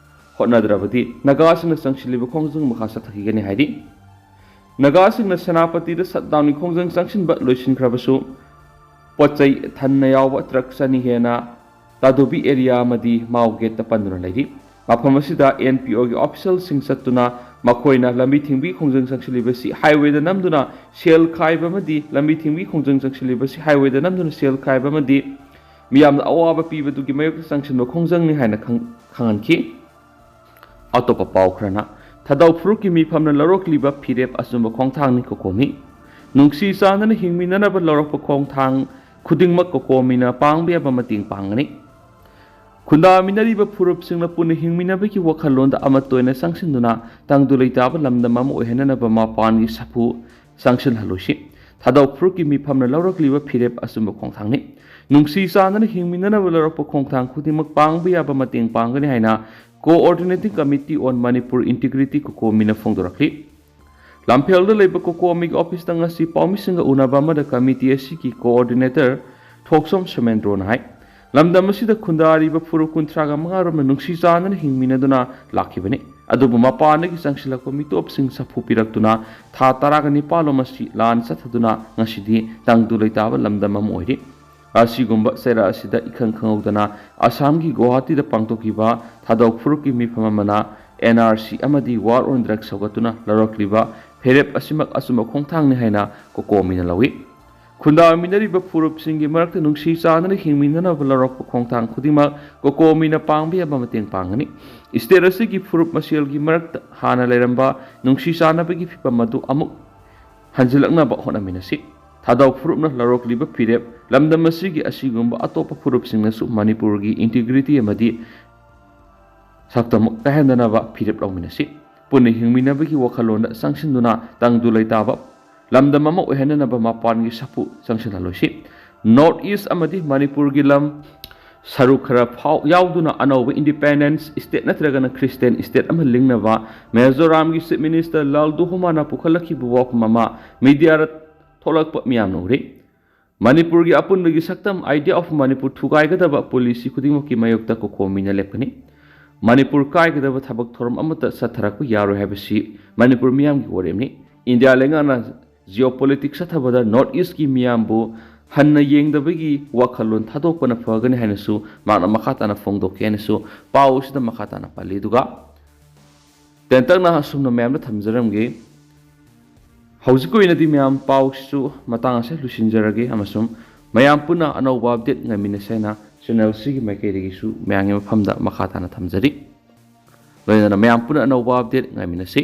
ꯍꯣꯠꯅꯗ꯭ꯔꯕꯗꯤ ꯅꯥꯒꯥꯁꯤꯡꯅ ꯆꯪꯁꯤꯜꯂꯤꯕ ꯈꯣꯡꯖꯪ ꯃꯈꯥ ꯆꯠꯊꯈꯤꯒꯅꯤ ꯍꯥꯏꯔꯤ꯫ ꯅꯥꯒꯥꯁꯤꯡꯅ ꯁꯦꯅꯥꯄꯇꯤꯗ shutdownꯒꯤ ꯈꯣꯡꯖꯪ ꯆꯪꯁꯤꯟꯕ ꯂꯣꯏꯁꯤꯟꯈ꯭ꯔꯕꯁꯨ ꯄꯣꯠ ꯆꯩ ꯊꯟꯅ ꯌꯥꯎꯕ truck ꯆꯅꯤ ꯍꯦꯟꯅ ꯇꯥꯗꯣꯕꯤ area ꯑꯃꯗꯤ ꯃꯥꯎ gateꯇ ꯄꯟꯗꯨꯅ ꯂꯩꯔꯤ꯫ ꯃꯐꯝ ꯑꯁꯤꯗ ꯑꯦꯟ ꯄꯤ ꯑꯣꯒꯤ officialꯁꯤꯡ ꯆꯠꯇꯨꯅ ꯃꯈꯣꯏꯅ ꯂꯝꯕꯤ ꯊꯤꯡꯕꯒꯤ ꯈꯣꯡꯖꯪ ꯆꯪꯁꯤꯜꯂꯤꯕꯁꯤ highwayꯗ ꯅꯝꯗꯨꯅ ꯁꯦꯜ ꯈꯥꯏꯕ ꯑꯃꯗꯤ ꯂꯝꯕꯤ ꯊꯤꯡꯕꯒꯤ ꯈꯣꯡꯖꯪ ꯆꯪꯁꯤꯜꯂꯤꯕꯁꯤ highwayꯗ ꯅꯝꯗꯨꯅ ꯁꯦꯜ ꯈꯥꯏꯕ ꯑꯃꯗꯤ ꯃꯤꯌꯥꯝꯗ ꯑꯋꯥꯕ ꯄꯤꯕꯗꯨꯒꯤ ꯃꯥꯌꯣꯛꯇ ꯆꯪꯁꯤꯟꯕ ꯈꯣꯡꯖꯪꯅꯤ ꯍꯥꯏꯅ ꯈꯪ-, ꯈꯪꯍꯟꯈꯤ꯫ ꯑꯇꯣꯞꯄ ꯄꯥꯎ ꯈꯔꯅ, ꯊꯥꯗꯧ ꯐꯨꯔꯨꯞꯀꯤ ꯃꯤꯐꯝꯅ ꯂꯧꯔꯛꯂꯤꯕ ꯐꯤꯔꯦꯞ ꯑꯆꯨꯝꯕ ꯈꯣꯡꯊꯥꯡꯅꯤ ꯀꯣꯀꯣꯃꯤ꯫ ꯅꯨꯡꯁꯤ ꯆꯥꯟꯅꯅ ꯍꯤꯡꯃꯤꯟꯅꯅꯕ ꯂꯧꯔꯛꯄ ꯈꯣꯡꯊꯥꯡ ꯈꯨꯗꯤꯡꯃꯛ ꯀꯣꯀꯣꯃꯤꯅ ꯄꯥꯡꯕ ꯌꯥꯕ ꯃꯇꯦꯡ ꯄꯥꯡꯒꯅꯤ꯫ ꯈꯨꯟꯗꯥꯃꯤꯟꯅꯔꯤꯕ ꯐꯨꯔꯨꯞꯁꯤꯡꯅ ꯄꯨꯟꯅ ꯍꯤꯡꯃꯤꯟꯅꯕꯒꯤ ꯋꯥꯈꯜꯂꯣꯟꯗ ꯑꯃꯠꯇ ꯑꯣꯏꯅ ꯆꯪꯁꯤꯟꯗꯨꯅ ꯇꯪꯗꯨ ꯂꯩꯇꯥꯕ ꯂꯝꯗꯝ ꯑꯃ ꯑꯣꯏꯍꯟꯅꯅꯕ ꯃꯄꯥꯟꯒꯤ ꯁꯥꯐꯨ ꯆꯪꯁꯤꯜꯍꯜꯂꯣꯏꯁꯤ꯫ ꯊꯥꯗꯧ ꯐꯨꯔꯨꯞꯀꯤ ꯃꯤꯐꯝꯅ ꯂꯧꯔꯛꯂꯤꯕ ꯐꯤꯔꯦꯞ ꯑꯆꯨꯝꯕ ꯈꯣꯡꯊꯥꯡꯅꯤ꯫ ꯅꯨꯡꯁꯤ ꯆꯥꯟꯅꯅ ꯍꯤꯡꯃꯤꯟꯅꯅꯕ ꯂꯧꯔꯛꯄ ꯈꯣꯡꯊꯥꯡ ꯈꯨꯗꯤꯡꯃꯛ ꯄꯥꯡꯕ ꯌꯥꯕ ꯃꯇꯦꯡ ꯄꯥꯡꯒꯅꯤ ꯍꯥꯏꯅ Coordinating Committee on Manipur Integrity, ꯀꯣꯀꯣꯃꯤꯅ ꯐꯣꯡꯗꯣꯔꯛꯂꯤ꯫ ꯂꯝꯐꯦꯜꯗ ꯂꯩꯕ ꯀꯣꯀꯣꯃꯤꯒꯤ ꯑꯣꯐꯤꯁꯇ ꯉꯁꯤ ꯄꯥꯎꯃꯤꯁꯤꯡꯒ ꯎꯅꯕ ꯑꯃꯗ ꯀꯃꯤꯇꯤ ꯑꯁꯤꯒꯤ ꯀꯣꯑꯣꯔꯗꯤꯅꯦꯇꯔ ꯊꯣꯛꯁꯣꯝ ꯁꯣꯃꯦꯟꯗ꯭ꯔꯣꯅ ꯍꯥꯏ, ꯂꯝꯗꯝ ꯑꯁꯤꯗ ꯈꯨꯟꯗꯥꯔꯤꯕ ꯐꯨꯔꯨꯞ ꯀꯨꯟꯊ꯭ꯔꯥꯒ ꯃꯉꯥ ꯔꯣꯝꯅ ꯅꯨꯡꯁꯤ ꯆꯥꯟꯅꯅ ꯍꯤꯡꯃꯤꯟꯅꯗꯨꯅ ꯂꯥꯛꯈꯤꯕꯅꯤ꯫ ꯑꯗꯨꯕꯨ ꯃꯄꯥꯟꯗꯒꯤ ꯆꯪꯁꯤꯜꯂꯛꯄ ꯃꯤꯇꯣꯞꯁꯤꯡ ꯁꯥꯐꯨ ꯄꯤꯔꯛꯇꯨꯅ ꯊꯥ ꯇꯔꯥꯒ ꯅꯤꯄꯥꯜ ꯂꯣꯝ ꯑꯁꯤ ꯂꯥꯟ ꯆꯠꯊꯗꯨꯅ ꯉꯁꯤꯗꯤ ꯇꯪꯗꯨ ꯂꯩꯇꯥꯕ ꯂꯝꯗꯝ ꯑꯃ ꯑꯣꯏꯔꯤ꯫ ꯑꯁꯤꯒꯨꯝꯕ ꯆꯩꯔꯥꯛ ꯑꯁꯤꯗ ꯏꯈꯪ ꯈꯪꯍꯧꯗꯅ ꯑꯁꯥꯝꯒꯤ ꯒꯨꯋꯥꯍꯥꯇꯤꯗ ꯄꯥꯡꯊꯣꯛꯈꯤꯕ ꯊꯥꯗꯧ ꯐꯨꯔꯨꯞꯀꯤ ꯃꯤꯐꯝ ꯑꯃꯅ N R C ꯑꯃꯗꯤ War on Drugs ꯁꯧꯒꯠꯇꯨꯅ ꯂꯧꯔꯛꯂꯤꯕ ꯐꯤꯔꯦꯞ ꯑꯁꯤꯃꯛ ꯑꯆꯨꯝꯕ ꯈꯣꯡꯊꯥꯡꯅꯤ ꯍꯥꯏꯅ ꯀꯣꯀꯣꯃꯤꯅ ꯂꯧꯏ꯫ ꯈꯨꯟꯗꯥꯃꯤꯟꯅꯔꯤꯕ ꯐꯨꯔꯨꯞꯁꯤꯡꯒꯤ ꯃꯔꯛꯇ ꯅꯨꯡꯁꯤ ꯆꯥꯟꯅꯅ ꯍꯤꯡꯃꯤꯟꯅꯅꯕ ꯂꯧꯔꯛꯄ ꯈꯣꯡꯊꯥꯡ ꯈꯨꯗꯤꯡꯃꯛ ꯀꯣꯀꯣꯃꯤꯅ ꯄꯥꯡꯕ ꯌꯥꯕ ꯃꯇꯦꯡ ꯄꯥꯡꯒꯅꯤ꯫ ꯁ꯭ꯇꯦꯠ ꯑꯁꯤꯒꯤ ꯐꯨꯔꯨꯞ ꯃꯁꯦꯜꯒꯤ ꯃꯔꯛꯇ ꯍꯥꯟꯅ ꯂꯩꯔꯝꯕ ꯅꯨꯡꯁꯤ ꯆꯥꯟꯅꯕꯒꯤ ꯐꯤꯚꯝ ꯑꯗꯨ ꯑꯃꯨꯛ ꯍꯟꯖꯤꯜꯂꯛꯅꯕ ꯍꯣꯠꯅꯃꯤꯟꯅꯁꯤ꯫ ꯊꯥꯗꯧ ꯐꯨꯔꯨꯞꯅ ꯂꯧꯔꯛꯂꯤꯕ ꯐꯤꯔꯦꯞ ꯂꯝꯗꯝ ꯑꯁꯤꯒꯤ ꯑꯁꯤꯒꯨꯝꯕ ꯑꯇꯣꯞꯄ ꯐꯨꯔꯨꯞꯁꯤꯡꯅꯁꯨ ꯃꯅꯤꯄꯨꯔꯒꯤ ꯏꯟꯇꯤꯒ꯭ꯔꯤꯇꯤ ꯑꯃꯗꯤ ꯁꯛꯇꯝ ꯀꯥꯏꯍꯟꯗꯅꯕ ꯐꯤꯔꯦꯞ ꯂꯧꯃꯤꯟꯅꯁꯤ꯫ ꯄꯨꯟꯅ ꯍꯤꯡꯃꯤꯟꯅꯕꯒꯤ ꯋꯥꯈꯜꯂꯣꯟꯗ ꯆꯪꯁꯤꯟꯗꯨꯅ ꯇꯪꯗꯨ ꯂꯩꯇꯥꯕ ꯂꯝꯗꯝ ꯑꯃ ꯑꯣꯏꯍꯟꯅꯅꯕ ꯃꯄꯥꯟꯒꯤ ꯁꯥꯐꯨ ꯆꯪꯁꯤꯜꯍꯜꯂꯣꯏꯁꯤ꯫ ꯅꯣꯔꯠ ꯏꯁ ꯑꯃꯗꯤ ꯃꯅꯤꯄꯨꯔꯒꯤ ꯂꯝ ꯁꯔꯨꯛ ꯈꯔ ꯐꯥꯎ ꯌꯥꯎꯗꯨꯅ ꯑꯅꯧꯕ ꯏꯟꯗꯤꯄꯦꯟꯗꯦꯟꯁ ꯁ꯭ꯇꯦꯠ ꯅꯠꯇ꯭ꯔꯒꯅ ꯈ꯭ꯔꯤꯁꯇꯤꯌꯥꯟ ꯁ꯭ꯇꯦꯠ ꯑꯃ ꯂꯤꯡꯅꯕ ꯃꯤꯖꯣꯔꯥꯝꯒꯤ ꯆꯤꯐ ꯃꯤꯅꯤꯁꯇꯔ ꯂꯥꯜ ꯗꯨꯍꯣꯃꯥꯅ ꯄꯨꯈꯠꯂꯛꯈꯤꯕ ꯋꯥꯐꯝ ꯑꯃ ꯃꯤꯗꯤꯌꯥꯗ ꯊꯣꯛꯂꯛꯄ ꯃꯤꯌꯥꯝꯅ ꯎꯔꯤ꯫ ꯃꯅꯤꯄꯨꯔꯒꯤ ꯑꯄꯨꯟꯕꯒꯤ ꯁꯛꯇꯝ, Idea of Manipur, ꯊꯨꯒꯥꯏꯒꯗꯕ ꯄꯣꯂꯤꯁꯤ ꯈꯨꯗꯤꯡꯃꯛꯀꯤ ꯃꯥꯌꯣꯛꯇ ꯀꯣꯀꯣꯃꯤꯅ ꯂꯦꯞꯀꯅꯤ꯫ ꯃꯅꯤꯄꯨꯔ ꯀꯥꯏꯒꯗꯕ ꯊꯕꯛ ꯊꯧꯔꯝ ꯑꯃꯠꯇ ꯆꯠꯊꯔꯛꯄ ꯌꯥꯔꯣꯏ ꯍꯥꯏꯕꯁꯤ ꯃꯅꯤꯄꯨꯔ ꯃꯤꯌꯥꯝꯒꯤ ꯋꯥꯔꯦꯞꯅꯤ꯫ ꯏꯟꯗꯤꯌꯥ ꯂꯩꯉꯥꯛꯅ ꯖꯤꯑꯣꯄꯣꯂꯤꯇꯤꯛꯁ ꯆꯠꯊꯕꯗ ꯅꯣꯔꯠ ꯏꯁꯀꯤ ꯃꯤꯌꯥꯝꯕꯨ ꯍꯟꯅ ꯌꯦꯡꯗꯕꯒꯤ ꯋꯥꯈꯜꯂꯣꯟ ꯊꯥꯗꯣꯛꯄꯅ ꯐꯒꯅꯤ ꯍꯥꯏꯅꯁꯨ ꯃꯍꯥꯛꯅ ꯃꯈꯥ ꯇꯥꯅ ꯐꯣꯡꯗꯣꯛꯈꯤ ꯍꯥꯏꯅꯁꯨ ꯄꯥꯎ ꯑꯁꯤꯗ ꯃꯈꯥ ꯇꯥꯅ ꯄꯜꯂꯤ꯫ ꯑꯗꯨꯒ ꯇꯦꯟꯇꯛꯅ ꯑꯁꯨꯝꯅ ꯃꯌꯥꯝꯗ ꯊꯝꯖꯔꯝꯒꯦ꯫ ꯍꯧꯖꯤꯛꯀꯤ ꯑꯣꯏꯅꯗꯤ ꯃꯌꯥꯝ ꯄꯥꯎꯁꯤꯁꯨ ꯃꯇꯥꯡ ꯑꯁꯤꯗ ꯂꯣꯏꯁꯤꯟꯖꯔꯒꯦ ꯑꯃꯁꯨꯡ ꯃꯌꯥꯝ ꯄꯨꯟꯅ ꯑꯅꯧꯕ ꯑꯞꯗꯦꯠ ꯉꯥꯏꯃꯤꯟꯅꯁꯦ ꯍꯥꯏꯅ ꯆꯦꯅꯦꯜꯁꯤꯒꯤ ꯃꯥꯏꯀꯩꯗꯒꯤꯁꯨ ꯃꯌꯥꯝꯒꯤ ꯃꯐꯝꯗ ꯃꯈꯥ ꯇꯥꯅ ꯊꯝꯖꯔꯤ꯫ ꯂꯣꯏꯅꯅ ꯃꯌꯥꯝ ꯄꯨꯟꯅ ꯑꯅꯧꯕ ꯑꯞꯗꯦꯠ ꯉꯥꯏꯃꯤꯟꯅꯁꯤ꯫